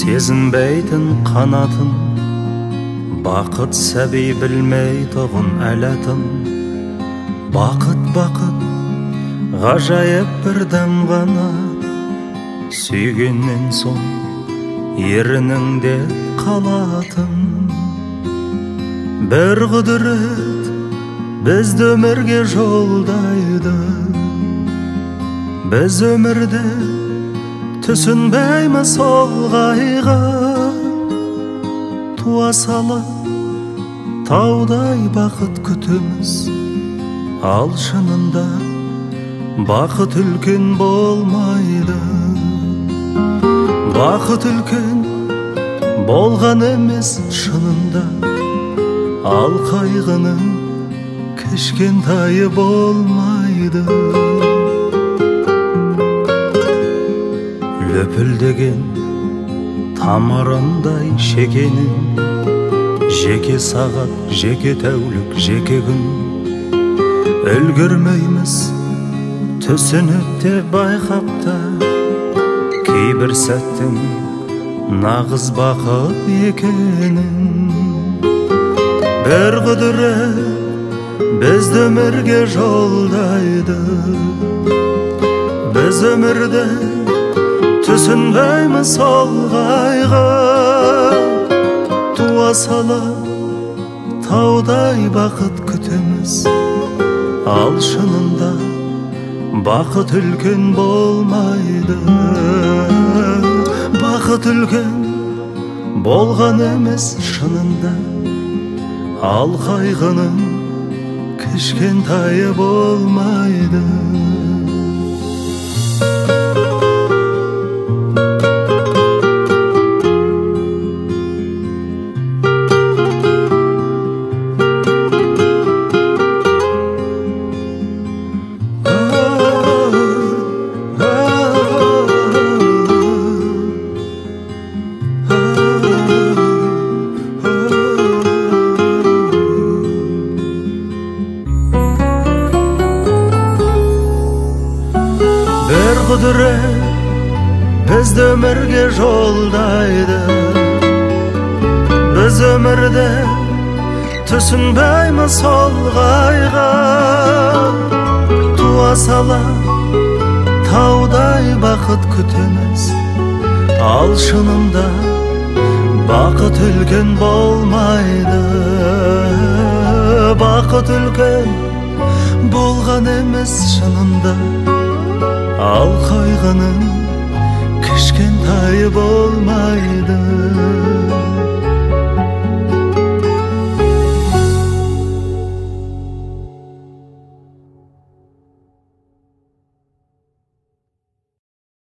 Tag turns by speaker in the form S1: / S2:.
S1: Сезінбейтін қанатын, бақыт сәби білмейтұғын әлатын. Бақыт, бақыт, ғажайып бір дәм ғана, сүйгеннен соң ерініңде қалатын. Бір құдірет бізді өмірге жолдайды, біз өмірде түсінбейміз ол қайғы. Туа сала таудай бақыт күтеміз, ал шынында бақыт үлкен болмайды. Бақыт үлкен болған емес шынында, ал қайғының кішкентайы болмайды. Лүпілдеген тамырындай шекенің, жеке сағат, жеке тәулік, жеке күн. Үлгермейміз түсініп те байқап та, кейбір сәттің нағыз бақыт екенін. Бір құдірет бізді өмірге жолдайды, біз өмірде түсінбейміз ол қайғы. Туа сала таудай бақыт күтеміз, ал шынында бақыт үлкен болмайды. Бақыт үлкен болған емес шынында, ал қайғының кішкентайы болмайды. Бір құдірет бізді өмірге жолдайды, біз өмірде түсінбейміз ол қайғы. Туа сала таудай бақыт күтеміз, ал шынында бақыт үлкен болмайды. Бақыт үлкен болған емес шынында, ал қайғының кішкентайы болмайды.